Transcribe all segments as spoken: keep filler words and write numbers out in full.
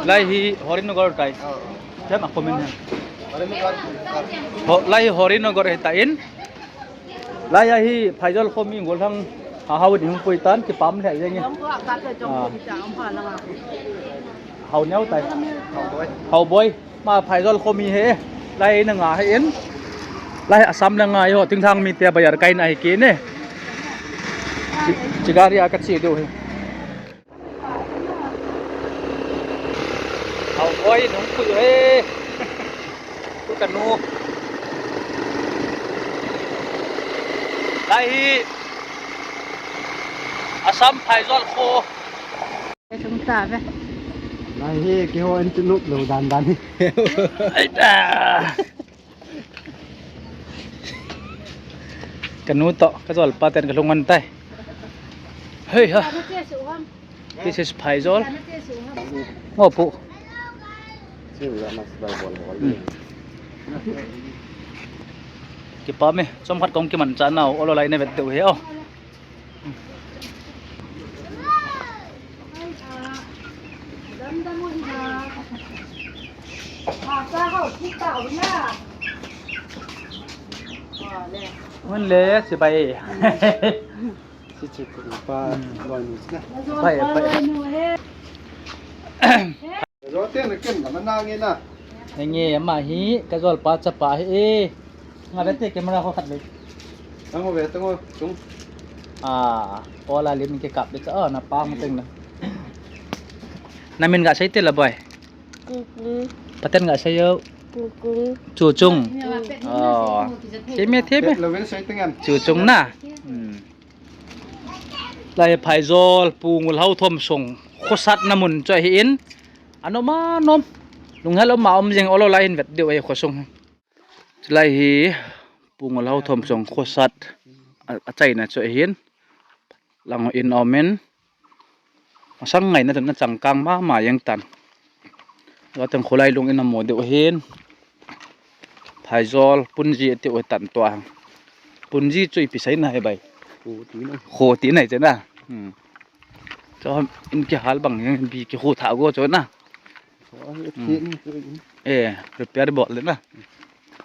Lai hi Horinagar tai. Tem a comment he. Ho, lai hi Horinagar hi ta in. Lai a hi Phaijol kho mi ngol hang ha hau ni hung pui tan kipam le jeng e. Ah. Hau neo tai. Hau boi. Ma Phaijol kho mi he. Lai na nga he in. Lai Assam na nga ho ting thang mi te bayar kai na hi ki ne. Chi, chi gari a ka chi do he. Hau boi nung pui he. Tu ka nu. Lai hi Assam Phaijol kho. Sung ta ve. Lai hi keiho in tu nup lou dan dan hi. Ai da. Ka nu to, ka jol pa ten ka lhung ngon tai. Hei ha. This is Phaijol. Ngo pu. Hmm. Kipah me, chomkhat kong kimancha nau, olo lai na vet deu he o. Hun le, si bai. Si chi ku pa, hmm, loi nu si na. Bai, bai. Rote na ken na na nge na. Nge ama hi, ka jol pa chapa hi e. Nga ve te camera ho khat ve. Tang ve tang chung. Ah, ola lim ke kap de cha na pa mo teng na. Na min ga sei te la boy. Kukung. Paten ga sei yo. Kukung. Chu chung. Oh. Theme theme. Lo ve sei teng an. Chu chung na. Hmm. Lai Phaijol, Pu Ngulhao Thomsong khosat na mun chu ahi in. Anom anom. Lunghel um a um jing olo lai in vet deu ahi khosung. Chulai hi Pu Ngulhao Thomsong khosat a, achaina chu ahin. Lang in um in. Masang ngaina chun na changkang mama jeng tan. Latang kholai lung in amu deu ahin. Phaijol, Punji ati u tan tua. Punji chu ipi seina he bai. Kho tina. Kho tina che na. Hmm. Chu in kihal bang jeng bi kikhu tha go chu na. Hmm. Eh, repair bol le na.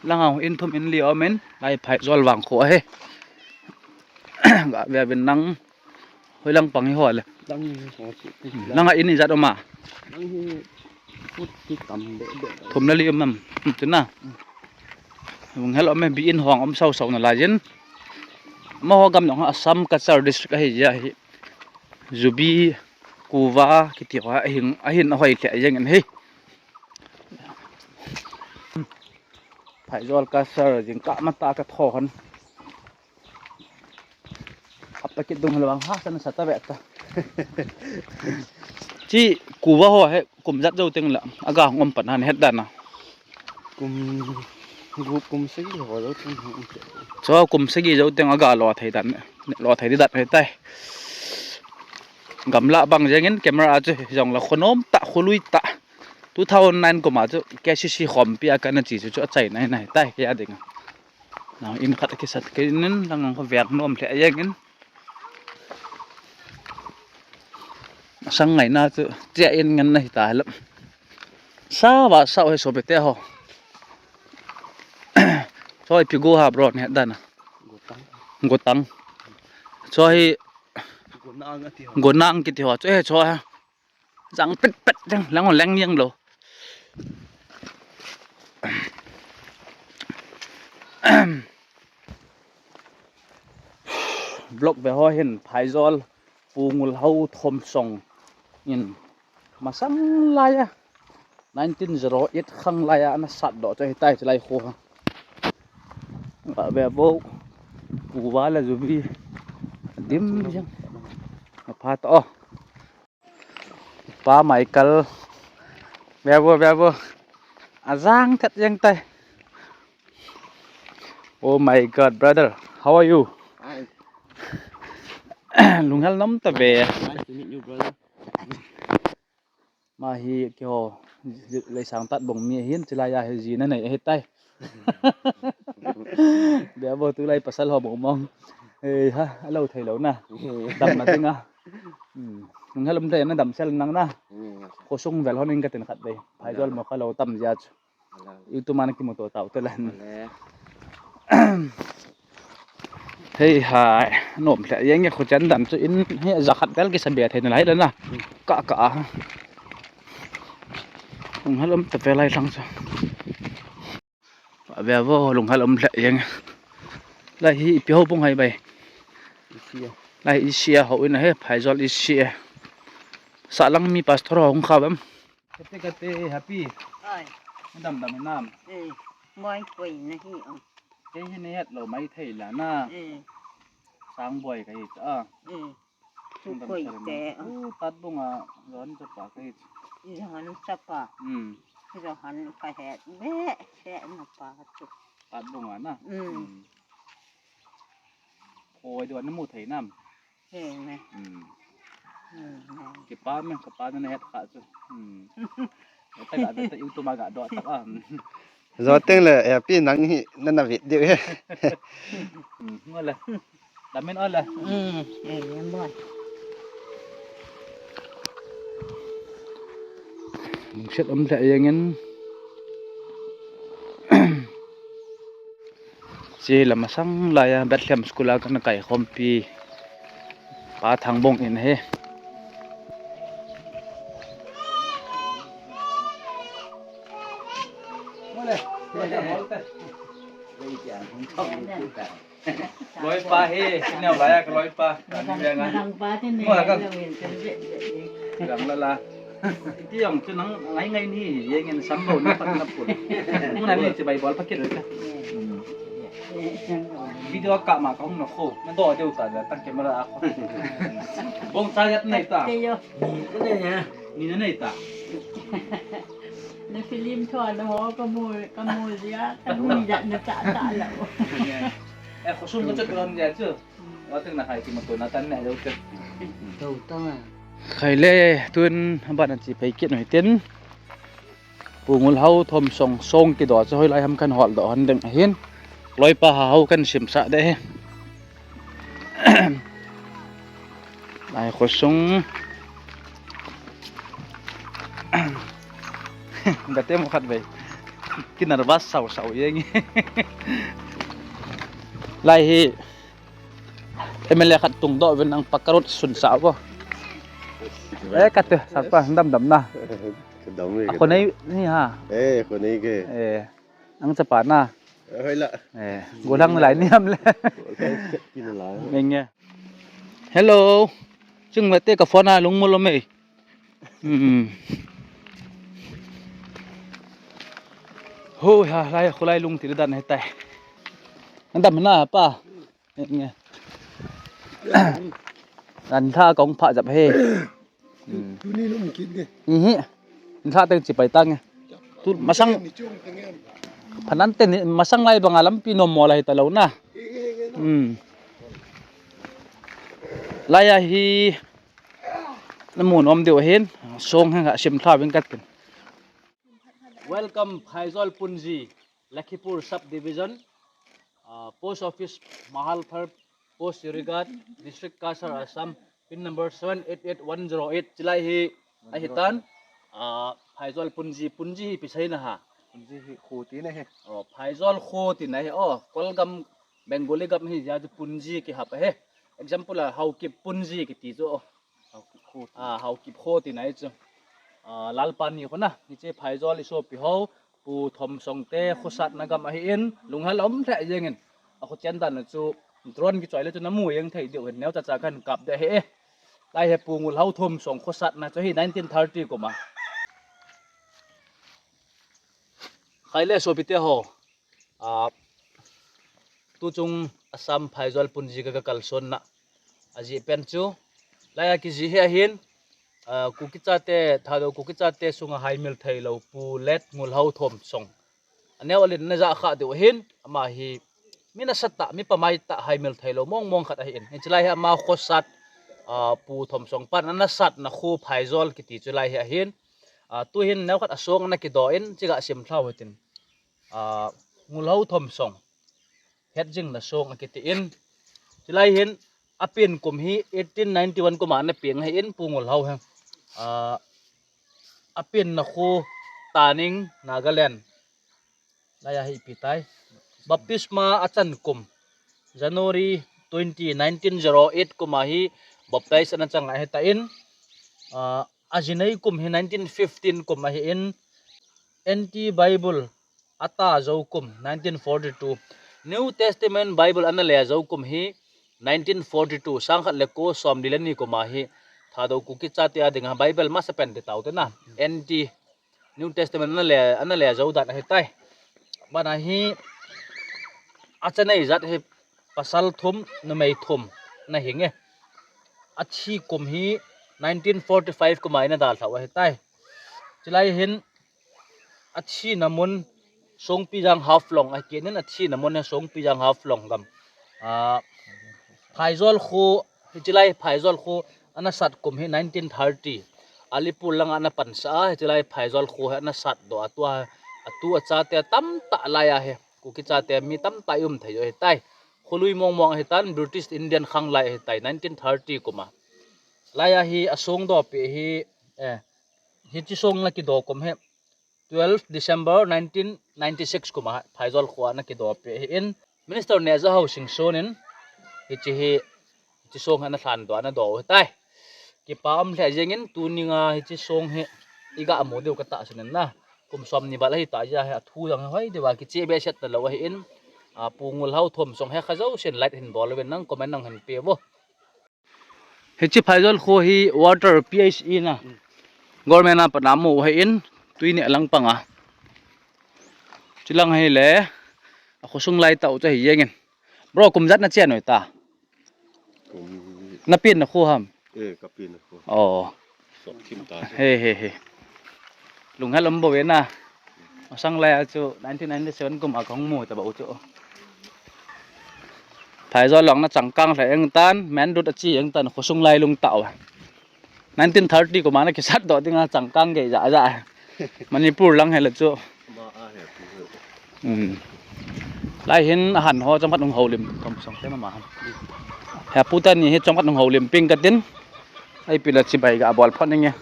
Langa in thum in li um in, lai Phaijol vang kho he. Ga ve vin nang. Hoi lang pang hi ho le. Lang hi ho chi. Langa in ijat um a. Lang hi put ki tam de de. Thum le li um nam. Hmm, chu na. Hung hel um e bi in hong um sau sau na lai jin. Amaho gam jong Assam Cachar district ahi jeh a hi. Jubi, Kuva, kiti ho ahin, ahin ahoi lheh jeng in hi. Phaijol Cachar jingkah matah ka tho hon. Apa kit dung lawang ha san sa ta ve ta. Chi Kuva ho he kum jat jou teng la aga hung um pan han het dan a. Kum, gu-, kum sagi ho jou teng hung um te. Chu kum sagi jou teng aga lo thei dan, lo thei di dan he tai. Gamla bang jeng in camera a chu jong la khonom ta, kholui ta. Two thousand nine kum a chu K C C khompi a kana chi chu, chu achaina hi na he tai kei a ding a. Nang in khat kisat kei nin lang ang kho veng nom lheh jeng in. Sang ngaina chu chia in ngen na hi ta lem. Sa va sa he sopi te ho. Choi pi go ha bro ne dan a. Gotang. Gotang. Choi Gonang ati ho. Gonang kiti ho. Choi he choi. Jang pet pet jeng, lang leng jeng lo. Vlog ve ho hin Phaijol, Pu Ngulhao Thomsong in masang lai a, nineteen zero eight khang lai a ana sat doh chu hi tai chu lai khu ha. Ve vo, Kuva le Jubi, dim jeng. Phat o. Pa Michael. Ve vo, ve vo. Ajang thet jeng tai. Oh my God, brother. How are you? Hi. Lunghel nom ta ve. Nice to meet you, brother. Ma hi keiho Leisang Tatbong mi ahin, chulai a hi jina nei ahi tai. Ve vo tulai pasal ho mong mong. Ei ha, alo thei lo na. Dam na ting a. Hmm. Lunghel um thei na dam sel nang na. Hmm. Khosung vel hon in katin khat vei. Phaijol mo kha lou tam jia chu. YouTube a na kimuto tau te lan. Hei hai, nom lheh jeng e, kho chan dan chu in hi ja khat vel kisa be thei nalai lana. Ka ka a. Lunghel um ta ve lai lang chu. Ave vo, lunghel um lheh jeng. Lai hi ipi ho pung hai bai. Lai isi a ho in a he, Phaijol isi a. Sahlang mi pastor ho hung kha bam. Kate kate happy. Ai. Dam dam hinam. Eh, moi koi na hi am. Kei hi ne het lo mai thei la na. Eh. Sang boi ka hi ta. Eh. Tu koi te. Pat bunga Johan chapa ka hi. Johan chapa. Hmm. Johan ka het be, het na pa tu. Pat bunga na. Hmm. Khoi do na mu thei nam. He ne. Hmm. Kipa me, kapa na het kha chu. Hmm. Ta ga ta YouTube ma ga do ta a. Zo teng le, eh, pi nang hi, na na video he. Hmm, ngole. Damin ole. Hmm, eh, em boy. Lungset um lheh jeng in. Che la masang lai a Bethlehem School a kana kai khompi Pa Thangbong in hi. Loipa hi, senior laiya ka loipa. Kani venga. Mo la ka. Gang la la. Iti jong chu nang ngai ngai ni, jeng in sam bo na pat na pun. Mo na ni chibai bol pa kit ka. Video ka ma ka hung na kho. Na do deu ta ja tang camera a kho. Bong cha yat nei ta. Ni na nei ta. Na film tho na ho ka mu, ka mu jia, ka mu jia na ta ta la. Eh, khosung ko chot ron jia chu. Wa teng na khai ki ma to na tan ne lo chu. To to. Khai le tun ba na chi pai kit noi tin. Pu Ngulhao Thomsong song kido chu hoilai ham kan hol doh hon ding ahin. Loipa ha ho kan simsah de hi. Lai khosung. Gate mo khat vei. Ki nervous sau sau jeng. Lai hi M L A khat tung doh vin ang pakarut sun sa ko. Eh, kate, sapa, dam dam na. Ka dam e, a, ka ko dam. Nei ni ha. Eh, ko nei ke. Eh, ang chapa na. Eh, hoi la. Eh, golang lai ni ham le. Golang set pi na lai. Menge. Hello. Chung mate ka phone a lung mo lo me. Hmm. Ho ha, lai khulai lung ti dan he tai. Ang dam na pa. Nge. An tha kong pha jap he. Hmm. Tuni lum kit nge. Ihi. An tha teng chi pai ta nge. Tu masang. Phanan te ni masang lai banga lampi nom mo lai ta lo na. Hmm. Lai a hi. Na mu nom deu hin. Song hang a sim tha ving kat kin. Welcome, Phaijol Punji, Lakhipur Subdivision, uh, Post Office, Mahalthar, Post Yurighat, District Cachar, Assam, pin number seven eight eight one zero eight. Chilai hi, ahitan, uh, Phaijol Punji, Punji hi ipi seina ha. Punji hi kho tina hi. Oh, Phaijol kho tina hi. Oh, Kolgam Bengali gam hi jia chu Punji kihap hi. Example a Haokip Punji kiti chu. Ah, Haokip kho tina hi chu. Ah, Lalpani khona, hiche Phaijol i sopi ho, Pu Thomsong te khosatna gam ahin, lunghel um lheh jeng in. A kho chen dan chu drone kichoi le chu na mu jeng thei diu hin neo cha cha kan kap de hi. Lai hi Pu Ngulhao Thomsong khosatna chu hi nineteen thirty kum a. Khai le sopi te ho. Ah, tuchung Assam Phaijol Punji ka, ka kalson na. Ajeh pen chu, lai a kijih hi ahin, ah, Kuki chate, Thadou Kuki chate sunga haimil thei lo Pu Let Ngulhao Thomsong. Aneo alin na ja kha deu ahin, ama hi mi nasatah, mi pamai tah haimil thei lo mong mong khat ahin. Hiche lai hi ama khosat, ah, Pu Thomsong pan ana satna kho Phaijol kiti chu lai hi ahin. Ah, tuhin neo khat a song ana kido in, chiga sim tha u hitin. Ah, Ngulhao Thomsong. Hetjingna song akiti in. Chilai hin, apen kum hi eighteen ninety-one kum a ana peng ahin Pu Ngulhao hi. Ah, apenna khu Taning, Nagaland. Laiya hi ipi tai. Baptisma achan kum January twenty, nineteen zero eight kum a hi baptize ana chang ahitan, ah, ajinei kum hi nineteen fifteen kum ahin, N T Bible ata jou kum nineteen forty-two. New Testament Bible ana le jou kum hi nineteen forty-two, sangkhat le ko somli le ni kum a hi Thadou Kuki chate a dinga Bible masapen ti tau te na. N T New Testament ana le, ana le jou dan ahitai. Bana hi achanei jat hi pasal thum, numei thum ana hinge. Athi kum hi nineteen forty-five kum a ana dalhau ahitai. Chulai hin athina mun Songpijang Haflong akitnin, athina mun hi Songpijang Haflong gam. Ah, Phaijol kho, hichilai Phaijol kho ana sat kum hi nineteen thirty. Alipur langa ana pansah a, hichilai Phaijol kho hi ana satdoh a, tua, atu achate tamtah laiya hi Kuki chate mi tamtah i um thei u ahitai. Kholui mongmong ahitan, British Indian khang lai ahitai, nineteen thirty kum a. Laiya hi asongdoh peh hi, eh, hichi song ana kidoh kum hi twelve December nineteen ninety-six kum a Phaijol kho ana kidoh peh ahin, Minister Nehjahao Singson in hichi hi, hichi song hi ana lhandoh, ana doh u ahitai. Kipa um lheh jengin, tuninga hichi song hi iga mu diu katahsan in na. Kum somni val ahitah jeh a hi athu jong hi hoi diuva kicheh behseh talou ahin, ah, Pu Ngulhao Thomsong hekha jousen like hin bol uvin, nang comment nang hin pe uvo. Hichi Phaijol kho hi water P H E na. Government a pat a amu ahin, tui neh lang panga. Chilang hile, akhosung lai tah u chu ahi jengin. Bro, kum ijat nachen u ta? Kum Na penna kho ham? Eh, ka penna kho. Oh. Sop thim ta. He, he, he. Lunghel um bou ve na. Masang lai a chu nineteen ninety-seven kum a kahung mu tabou chu. Phaijol lang ana changkang lheh jeng tan, main road ache jeng tan, khosung lai lung tah u. Nineteen thirty kum a ana kisatdoh dinga changkang gei ja ja. Manipur lang hile chu. Ama a he pu he. Um. Lai hin ahan ho chomkhat hung houlim, Thomsong te mama. Hepu teni hi chomkhat hung houlim ping katin. Ipi le chibai ga bol phot inge.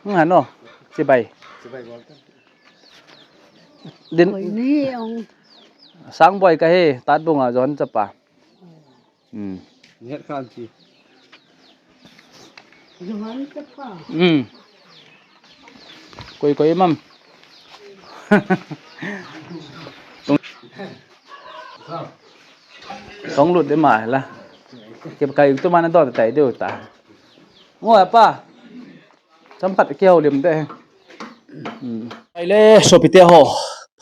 Hung han o, chibai. Chibai bol ta. Din. Oi, ni ong. Sangboi kahi, Tatbung a John chapa. Hmm. Nget khan chi. Johan chapa. Hmm. Koi koi mam. Tong lut de ma la. Kep kai tu mana do tai de ta. Ngo apa? Chomkhat kihoulim de. Hmm. Ai le sopite ho.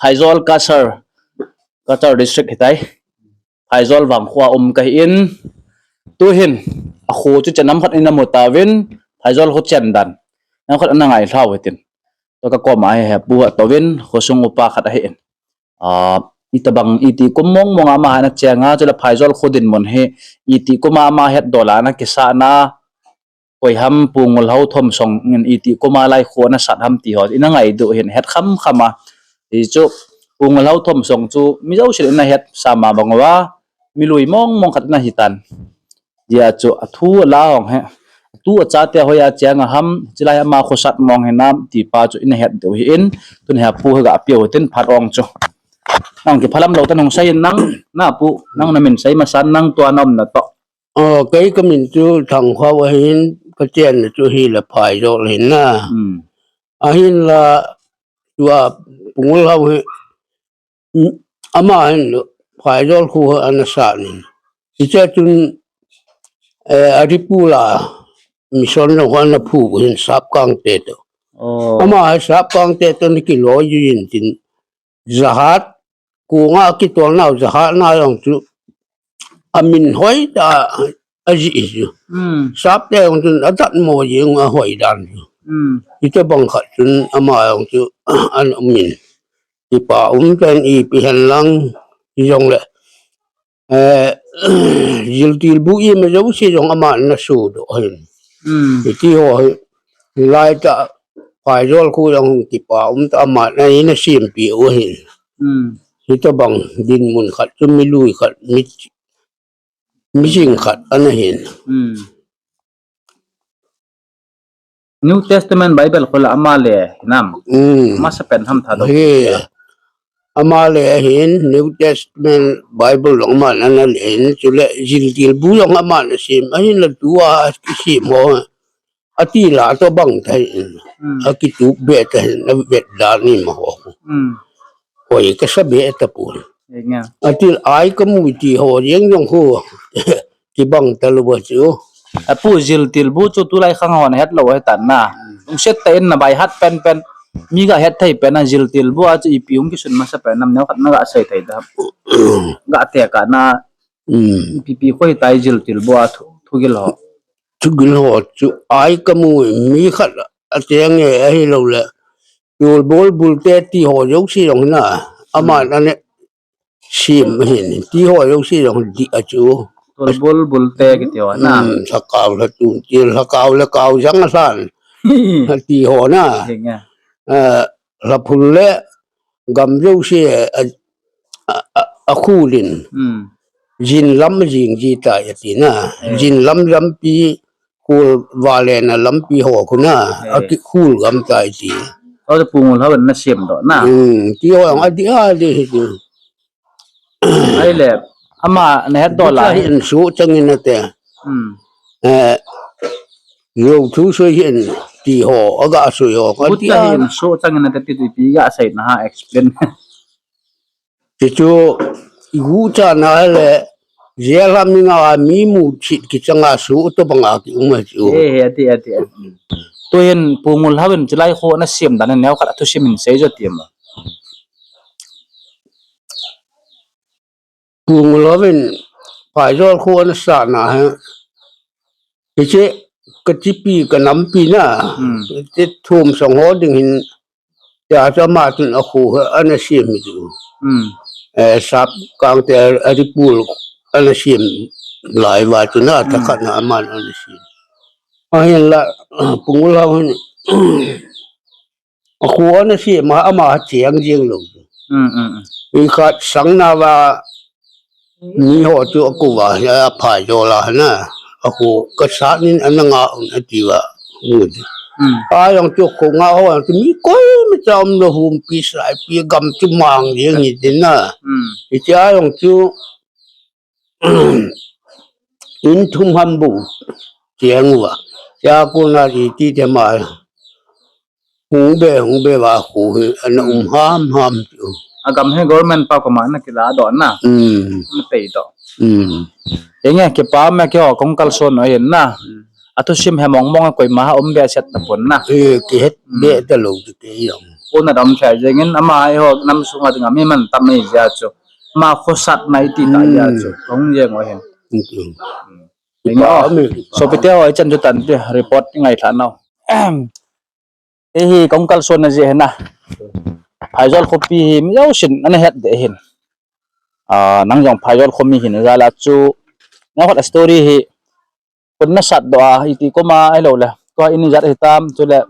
Phaijol Cachar. Cachar district hitai. Phaijol vangkho a um kahin, tuhin, akho chu chen nam khat ina mu tauvin, Phaijol kho chen dan nam khat ana ngailhau hitin. Tua kakoma hi hepu atouvin, khosung upa khat ahin. Ah, itobang iti kum mongmong a ama ana cheng a, chule Phaijol kho dinmun hi iti kum a ama hetdoh a ana kisah na, Koiham Pu Ngulhao Thomsong in iti kum a lai kho ana sat ham ti ho ina ngaidoh hin het khamkham a. Hichu Pu Ngulhao Thomsong chu mi jousen ina het sam a bang uva, mi lui mongmong khat ana hitan. Hijeh chun athu ala hong hi, atu achate hoiya cheng a ham, chilai ama khosat mong hinam ti pa chu ina hetdoh hin, tun hepu hi ga pe u hitin phat ong chu. Nang kiphalam lou ta nung seiyin nang, na pu, nang na min sei masan nang tua na umna toh. Oh, kei ka min chu Thangkhao ahin, ka chenna chu hi le Phaijol ahin na. Hmm. Ahinla, tua Pu Ngulhao hi, mm, ama hin Phaijol kho hi ana sat in. Hiche chun, eh, Alipur a mission jong ana phu hin Sapkang te toh. Oh. Ama hi Sapkang te toh ana kiloi jin tin. Jahat, konga kitol nau jahat na jong chu amin hoitah a ajih chu. Hmm. Sapte jong chun adatmo jing a hoi dan chu. Hmm. Hitobang khat chun ama jong chu ana um in. Kipa um tah in ipi hen lang hijongle. Eh, jiltil bu ima jouse jong aman ana sodoh ahin. Hmm. Hiti ho hi, hilai tah, Phaijol kho jong kipa um tah aman ana sempeh u ahin. Hmm. Hitobang dinmun khat chu mi lui khat, mi, mi jing khat ana hin. Hmm. New Testament Bible khu la ama le hinam. Hmm. Masa pen ham tha do. Hi. Ama le hin New Testament Bible long ma na na le hin chule jiltil bu long ama na sim. Ahin la tua kisim ho. Ati la to bang thei in. Hmm. Akituk be thei in, avet da ni ma ho. Hmm. Hoi ka sa be ta pu. Ati ai ka mu ti ho jeng jong khu. Kibang ta lo ba chu. Apu jiltil bu chu tulai khang hon het lo he tan na. Hmm. Ung set ta in na bai hat pen pen. Mi ga het thei pen na jiltil bu a chu ipi ung kisun masa pen nam neo khat na ga sei thei da. Ga te ka na. Hmm. Pipi khoi tai jiltil bu a thu, thugil ho. Thugil ho chu ai ka mu mi khat a tiang e ahi lo le. Yul bol bul te ti ho jo si jong na. Ama na ne. Sim hin ti ho jo si jong di a chu. Yul bol bul te ki ti ho na. Hmm, lhakao la tu ti lhakao la kau jang a san. Ti ho na. Hinga. Eh, lhaphul le gam jo si a, a, a, a khulin. Hmm. Jin lam jing ji ta ya ti na. Eh. Jin lam lampi khul valen a lampi ho khu na. Eh. A ki khul gam ta ya ti. Aw, Pu Ngulhao in na sim do na. Hmm, ti ho ang a di a di hi ti. Ai le, ama na het do la. Hi in su chang in a te. Hmm. Eh, yo thu su hi in ti ho, a ga su ho. Ka ti a. Hi in su chang in a te ti ti pi ga sai na ha explain. Ti chu, i gu cha na le, jela mi nga mi mu chit ki changa su to banga ki um a chu. He, he, ati, ati, ati. Tu hin Pu Ngulhao in chilai kho na sim dan neo khat a thusim in sei jo ti ma. Pu Ngulhao in Phaijol kho na sa na he. Hiche ka chipi ka nampi na. Hmm. Hiche thum song ho ding hin. Tia chu ama chun a khu he ana sim hi chu. Hmm. Eh, sap kang te a ri pul ana sim lai va chu na. Hmm. Thakhat na ama ana sim. Ahin la, Pu Ngulhao hin. A khu ana sim a ama chiang jing lo. Hmm, hmm, hmm. I khat sang na va Mi ho chu a ku va, a Phaijol a na. A ku ka sat nin ana nga un a ti va. Hmm. A jong chu khu nga ho jong chu mi koima cha um lo humpi saipi gam chu mang jeng hi tin na. Hmm. Hiche a jong chu in thum ham bu. Chiang uva. Cha ku na ri ti te ma. Hung be, hung be va khu hi, ana um ham ham chu. A gam hi government pa koma na kila doh na. Hmm. Na pei doh. Hmm. Enge, kipa me keiho kong kalson u ahin na. Hmm. A thusim hi mong mong a koima ha um be set ta pon na. Eh, kihet be ta lo chu kei jong. Pon na dam chai jeng in ama eiho nam sunga dinga mi man tam mai jia chu. Ama khosat na i ti ta jia chu. Hmm. Kong jeng u ahin. Hmm. Enge, kipa o. Me kipa. Sopite ho, i chan chu tan ti report ngai tha nau. Hihi kong kalson na jeh hi na. Phaijol khopi hi mi jousen ana het ding ahin. Ah, nang jong Phaijol khomi hin jal a chu. Nang khat a story hi. Kon na sat doh a, iti koma ahilou le. Tua in ijat hitam, chule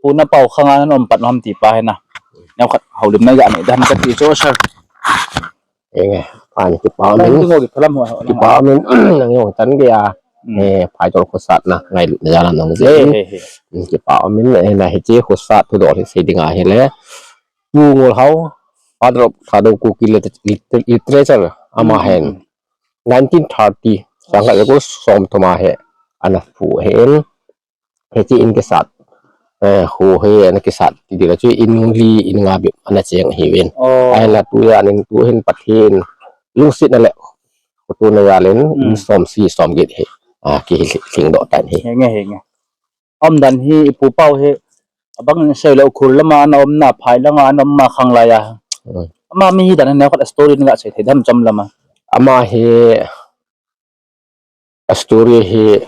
Pu Napao khang a na um pat nom ti pa hi na. Nang khat houlim na ga nei dan ka ti chu sir. Enge, pan kipa min. Nang tu ngo ki phalam ho, ho, kipa min, nang jong tan gei a. Hmm. Eh, Phaijol khosat na, ngailutna jal a nang jeh. He, he, he. Hmm, kipa min, eh, na hiche khosat thu dol hi sei ding ahile. Pu Ngulhao, father of Thadou Kuki liter-, liter-, literature, ama hin. Hmm. Nineteen thirty, sangkhat le ko som thum a hi, ana phu ahin. Hiche in kisat. Eh, khu hi ana kisat ti ding a chu in li in nga bep ana cheng ahiuvin. Oh. Ahinla tujan in tu hin Pathen lungsetna le khotona jal in, hmm, in som sagi som get hi. Ah, kihil, lhing doh tan ahi. Henge, henge. Umdan hi i pu pau hi abang in sei le Ukhrul lama ana um na, phai langa ana um ma khang lai a. Hmm. Ama mi hi dan neo khat story na ga sei thei dan chom lama. Ama hi a story hi.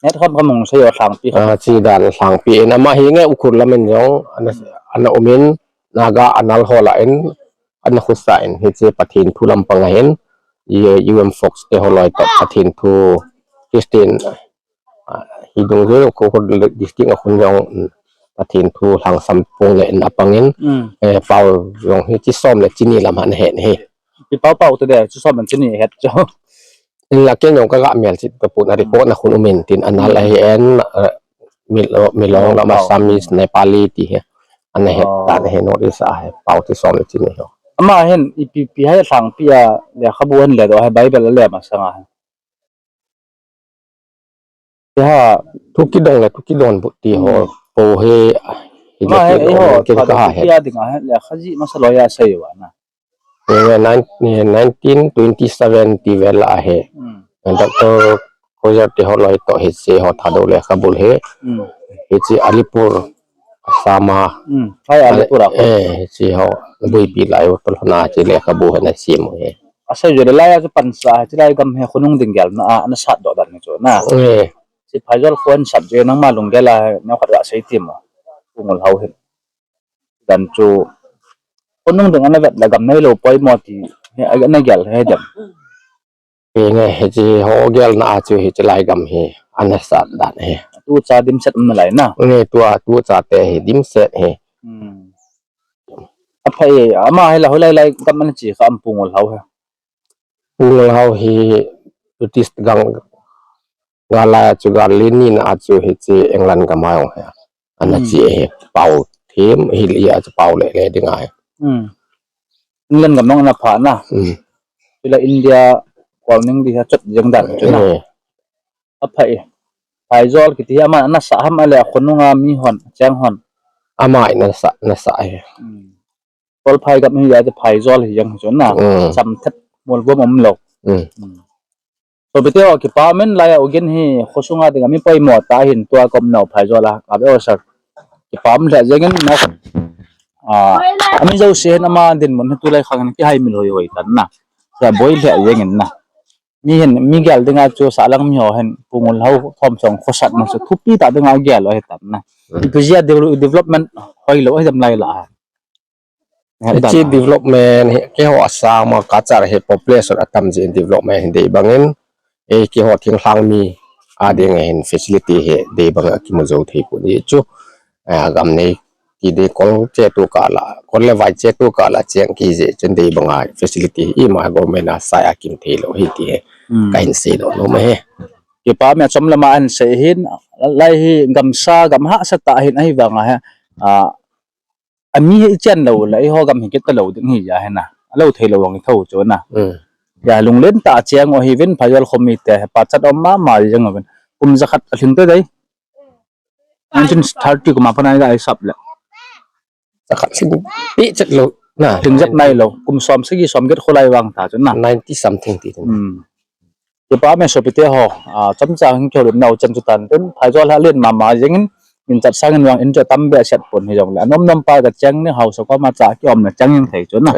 Net khom khom hung sei o lhangpi. Ah, chi dan lhangpi in ama hi nge Ukhrul lam in jong ana, ana um in Naga anal ho lah in ana khosah in hiche Pathen thu lampang ahin i U M Fox te ho loi toh Pathen thu Christian, ah, hi dungjuiyin Ukhrul district a khun jong, mm, Pathen thu lhangsam pung le in apang in, mm, eh, pau jong hi chi som le chi ni lam ana het hi. Pi pau pau te de, chi som le chi ni het chu. Hinla ken jong ka ga mel chit ka pun a report na khun um in tin anal ahi en, eh, Milong, Milong lam, Assamese, Nepali ti hi. Ana het tan ahi, North East a hi. Pao ti som le ti ni ho. Ama hin ipi pi hai lhangpi a lekhabu hin ledoh hai, Bible a le masanga hi. Ti ha. Thu kidong le thu kidon bu ti ho. Po he. Ama hi eiho, kin ka ha he. Pi a ding a hi lekha ji masa loi a sei uva na. Nineteen twenty-seven ti vel a hi. Doctor Koyar ti ho loi toh hiche ho Thadou lekhabu hi. Hiche Alipur, Assam a. Hai Alipur a. Eh, hiche ho. Buipi lai u tol hona hiche lekhabu hi ana sem u hi. Asei jo le lai a chu pansa hiche lai gam hi khonung ding gelna a ana satdoh dan hi chu na. Hiche Phaijol kho hin sat jo nangma lunggel a neo khat ga sei ti mo. Pu Ngulhao hin. Dan chu khonung ding ana vet le gam neilou poimo ti hi ana gel hi dem. Henge, hiche ho gelna a chu hiche lai gam hi ana sat dan hi. Tucha dimset um nalai na. Nge tua, tucha te hi dimset hi. Aphai, ama hi la hoilai lai gam ana che kha am Pu Ngulhao hi. Pu Ngulhao hi British gang, gal lai a chu gal li ni na a chu hiche England gam a jong hi ana che hi. Pao them hi li a chu pao le le ding ahi. England gam jong ana pha na. Chule India kol ning di ha chot jeng dan chu na. Aphai. Phaijol kiti hi ama ana sa ham ale khonunga mi hon, cheng hon. Ama ana sa, ana sa hi. Kol phai gam hi a te Phaijol hi jeng hi chu na. Cham thet mol bom um lou. Sopite ho kipa um in lai a ugin hi khosunga dinga mi poimo tah hin tua kom nau Phaijol a ka be o sir. Kipa um lheh jeng in na. Ami jouse hin ama dinmun hi tulai khang hin kihai mil hoi hoi tan na. Sa boi lheh jeng in na. Mi hin, mi gel dinga chu sahlang mi ho hin, Pu Ngulhao Khomsong khosatna chu thupi tah dinga gel u ahi tan na. Ipi jeh a devel-, development hoilou ahi dem lai la. Hiche development hi, keiho Assam a kachar hi population atam jeh in development hi dei bangin, eh, keiho thinglhang mi a ding hin facility hi dei bang a kimu jou thei pon hi chu, eh, gam nei ti dei kol che tu kah la, kol le vai che tu kah la cheng kiji chun dei banga facility ima government a sai a kim thei lou hi ti hi. Kahin seidoh nom ahi. Kipa um e, chom lama ahin sei hin, lai hi gamsa, gam hahsa tah hin ahivanga hi, a, ami hi chen lou le, eiho gam hi kit talou ding hi ja hi na. Alou thei lou vang tho chu na. Ja lunglen tah cheng u hi vin Phaijol khomi te, pachat um mama jeng u vin. Kum jakhat alhing te dei. Nineteen thirty kum a pat a i sap le. Jakhat lhing pi chet lou na. Lhing jep nailou. Kum som sagi som get kholai vang ta chu na. Ninety something ti. Kipa um e sopite ho. A, chomcha hin kihoulimna u chan chu tan tin. Phaijol ha len mama jeng in. Min chat sang in vang in chu tam be set pon hi jong le. Anom nom pa ka cheng ni hausa koma cha kiom na cheng in thei chu na.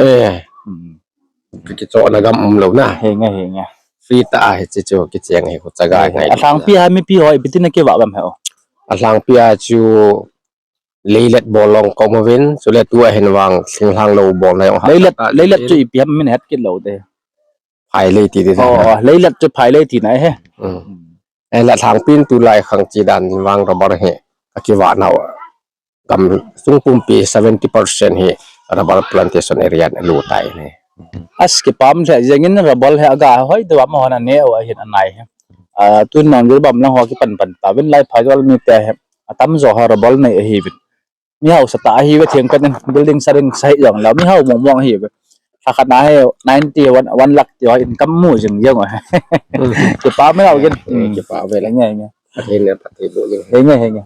Ka kichohna gam umlou na. Henge, henge. Free tah a hiche chu kicheng hi khu chaga ngai. Alhangpi a mipi ho ipi tin na kivah bam he o. Alhangpi a chu leilet bol long kom uvin, chule tua hin vang thinglhang lou bolna jong ha. Leilet, leilet chu ipi ham min het kit lou te. Phailei ti ti. Oh, leilet chu phailei tina hi. Eh, la thlangpin tulai khang chi dan vang rubber hi akivah nau. Gam sung pumpi seventy percent hi rubber plantation area a lut tai ni. As kipam lheh jengin rubber hi aga hoi deu a, amahon aneh u ahin anai hi. Ah, tun nang Jiribam lang ho kipan pan tauvin lai Phaijol mite hi atamjo hi rubber nei ahiuvin. Mi hausa tah ahiuve thengpen in building sa ding sa hi jongleh mi hao mong mong ahiuve. Lhakhat na hi ninety, one, one lakh ti ho income mu jing jeng u ahi. Kipah ume uvin. Kipah uve le. Henge, henge. Pathen in phatthei boh jing. Henge, henge.